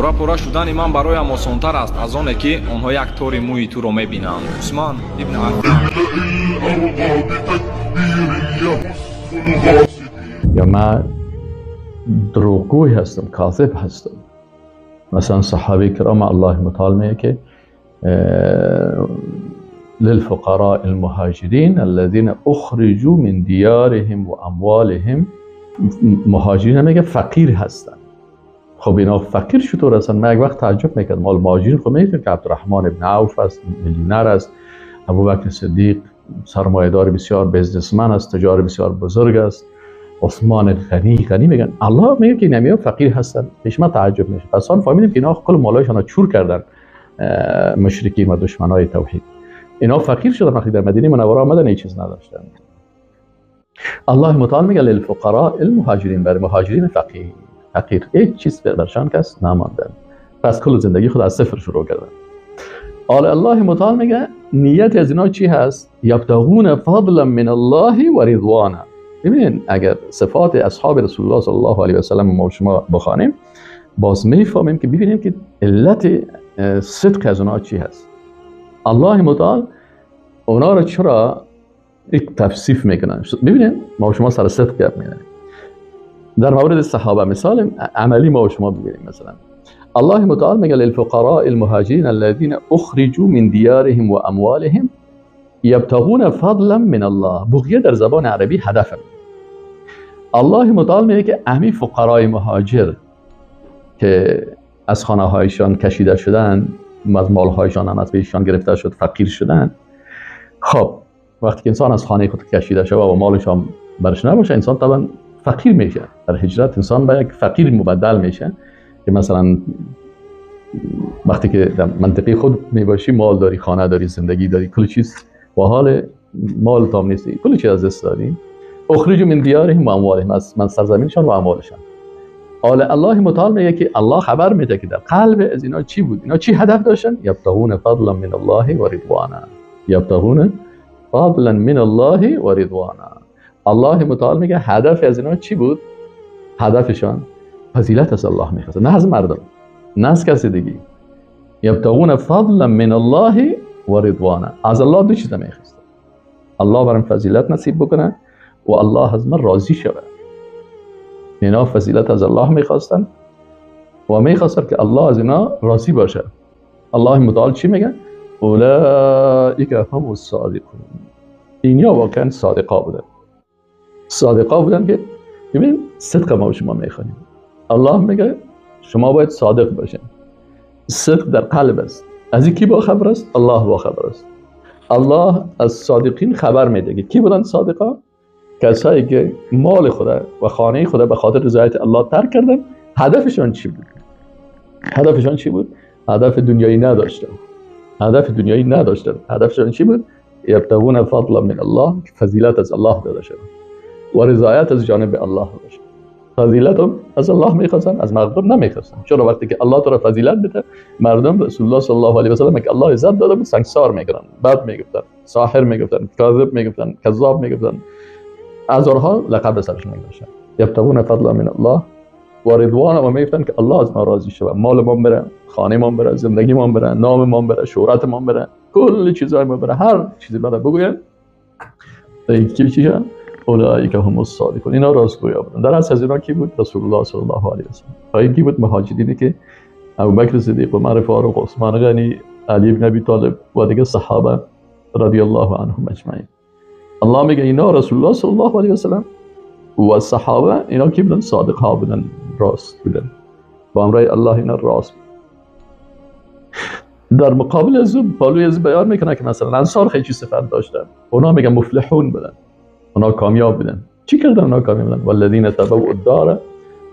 Пора-пора шудани ман бароям осонтар аст аз оне ки онҳо як тори мӯи туро мебинанд. Усман ибн Аффан. یا من دروغگوی هستم، کاذب هستم. مثلا صحابه کرام الله متعال میگه که للفقراء المهاجرين الذين اخرجوا من دیارهم و اموالهم. مهاجرین میگه فقیر هستن. خب اینا فقیر چطور هستن؟ من یک وقت تعجب میکردم. مال مهاجرین خب میگه که عبدالرحمن ابن عوف است، میلیونر است، ابوبکر صدیق سرمایه‌دار بسیار businessman است، تجار بسیار بزرگ است، عثمان غنی میگن. الله میگه که اینا فقیر هستن. پیش من تعجب میشه. پس آن فهمیدیم که اینا کل مالایشان چور کردن مشرکین و دشمنای توحید. اینا فقیر شدن وقتی در مدینه منوره آمدن، هیچ چیز نداشتن. الله متعال میگه للفقراء المهاجرین، برای مهاجرین فقیر هیچ چیز برشان کس نماندن. پس کل زندگی خود از صفر شروع کردن. آل الله متعال میگه نیت از اینا چی هست؟ یبتغون فضلا من الله و رضوانا. ببینین اگر صفات اصحاب رسول الله صلی الله علیه و سلم ما شما بخوانیم، باز میفهمیم که ببینیم که علت صدق از اونها چی هست. الله متعال اونا رو چرا یک تفسیف میکنن؟ ببینین ما شما سر صدق گپ میزنیم. در مورد صحابه مثال عملی ما شما ببینیم. مثلا الله متعال میگه للفقراء المهاجرین الذين اخرجوا من دیارهم و اموالهم یبتغون فضلا من الله. بغیه در زبان عربی هدف. الله متعال میگه که امی فقرای مهاجر که از خانه هایشان کشیده شدن، از مالهایشان هم از بهشان گرفته شد، فقیر شدن. خب وقتی که انسان از خانه خود کشیده شد و مالش هم برش نباشه، انسان طبعا فقیر میشه. در هجرت انسان به یک فقیر مبدل میشه که مثلا وقتی که در منطقه خود میباشی، مال داری، خانه داری، زندگی داری، کل چیز و حال مال تام نیستی، کل چیز از دست دادیم. اخرجوا من دیارهم و اموالهم، از من سرزمینشان و اموالشان. آل الله متعال میگه که الله خبر میده که در قلب از اینا چی بود، اینا چی هدف داشتن؟ یبتغون فضلا من الله و رضوانا. یبتغون فضلا من الله و رضوانا. الله متعال میگه هدف از اینا چی بود؟ هدفشان فضیلت از الله میخواستن، نه از مردم، نه از کسی دیگه. یبتغون فضلا من الله و رضوانا. از الله دو چیز میخواستن: الله برام فضیلت نصیب بکنه و الله از من راضی شود. اینا فضیلت از الله میخواستن و میخواستن که الله از اینا راضی باشه. الله متعال چی میگه؟ اولئک هم الصادقون. اینا واقعا صادقا بودن. صادقا بودن که ببین صدق ما شما میخوانیم. الله میگه شما باید صادق باشین. صدق در قلب است. از کی با خبر است؟ الله با خبر است. الله از صادقین خبر میده که کی بودن صادقا؟ کسایی که مال خدا و خانه خدا به خاطر رضایت الله ترک کردن. هدفشان چی بود؟ هدفشان چی بود؟ هدف دنیایی نداشتن. هدف دنیایی نداشتن. هدفشان چی بود؟ یبتغون فضلا من الله، فضیلت از الله داده شد و رضایت از جانب الله باشه. فضیلت هم از الله میخواستن، از مردم نمیخواستن. چرا وقتی که الله تو را فضیلت بده، مردم رسول الله صلی الله علیه و سلم که الله عزت داده بود سنگسار میکردن، بد میگفتن، ساحر میگفتن، کاذب میگفتن، کذاب میگفتن، هزارها لقب سرشون میگذاشتن. یبتغون فضلا من الله و رضوان، و میگفتن که الله از ما راضی شود، مال ما بره، خانه ما بره، زندگی ما بره، نام ما بره، شهرت ما بره، کل چیزای ما بره، هر چیزی بره بگوین. کی چی؟ اولئک هم الصادقون. اینا راستگویا بودن. در اصل از اینا کی بود؟ رسول الله صلی الله علیه و سلم. کی بود؟ مهاجرینی که ابوبکر صدیق، عمر فاروق، عثمان غنی، علی بن ابی طالب و دیگه صحابه رضی الله عنهم اجمعین. الله میگه اینا رسول الله صلی الله علیه و سلم و صحابه، اینا کی بودن؟ صادق ها بودن، راست بودن. با امرای الله اینا راست بود. در مقابل از او پالوی از بیان میکنه که مثلا انصار خیلی صفت داشتن. اونا میگن مفلحون بودن، اونا کامیاب بودن. چی کردن اونا کامیاب بودن؟ والذین تبوؤوا الدار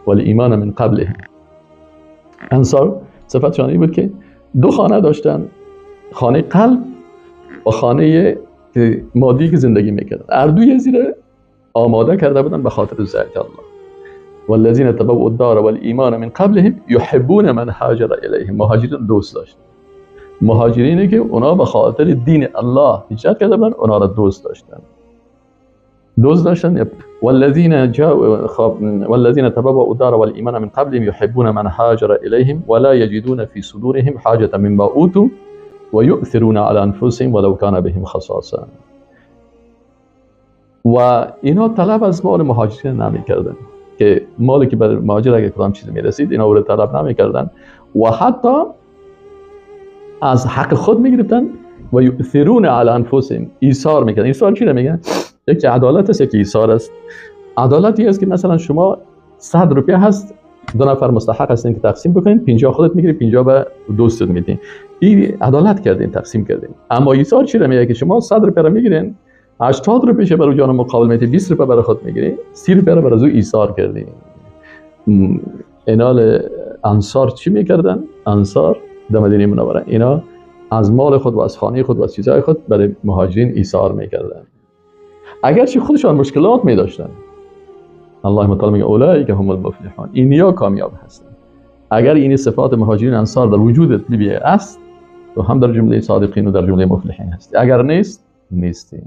والایمان من قبلهم. انصار صفتشان این بود که دو خانه داشتن، خانه قلب و خانه مادی که زندگی میکردن. هر دوی زیر آماده کرده بودن به خاطر رضایت الله. والذین تبوؤوا الدار والایمان من قبلهم یحبون من هاجر الیهم. مهاجرین دوست داشتن. مهاجرینی که اونا به خاطر دین الله هجرت کرده بودن، اونا را دوست داشتن. دوست داشتن. والذین جاءوا والذین تبوأوا الدار والایمان من قبلهم يحبون من هاجر الیهم ولا يجدون في صدورهم حاجة مما اوتوا ويؤثرون على انفسهم ولو كان بهم خصاصة. و اینا طلب از مال مهاجرین نمی‌کردن که مالی که بر مهاجر اگه کدام چیز میرسید اینا رو طلب نمی‌کردن و حتی از حق خود می‌گرفتن و یؤثرون علی انفسهم، ایثار می‌کردن. ایثار چی رو میگن؟ یکی عدالت است، یکی ایثار است. عدالتی است که مثلا شما 100 روپیه هست، دو نفر مستحق هستین که تقسیم بکنین، 50 خودت میگیری، 50 به دوستت میدین. این عدالت کردین، تقسیم کردین. اما ایثار چی رو میگه؟ که شما 100 روپیه رو میگیرین، 80 روپیه برای جان مقابل میدی، 20 روپیه برای خود میگیری، 30 روپیه رو برای او ایثار کردین. اینا انصار چی میکردن؟ انصار در مدینه منوره اینا از مال خود و از خانه خود و از چیزهای خود برای مهاجرین ایثار میکردن، اگرچه خودشان مشکلات می داشتن. الله متعال میگه اولئک هم المفلحون، اینیا کامیاب هستن. اگر این صفات مهاجرین انصار در وجودت لیبیه است، تو هم در جمله صادقین و در جمله مفلحین هستی، اگر نیست، نیستی.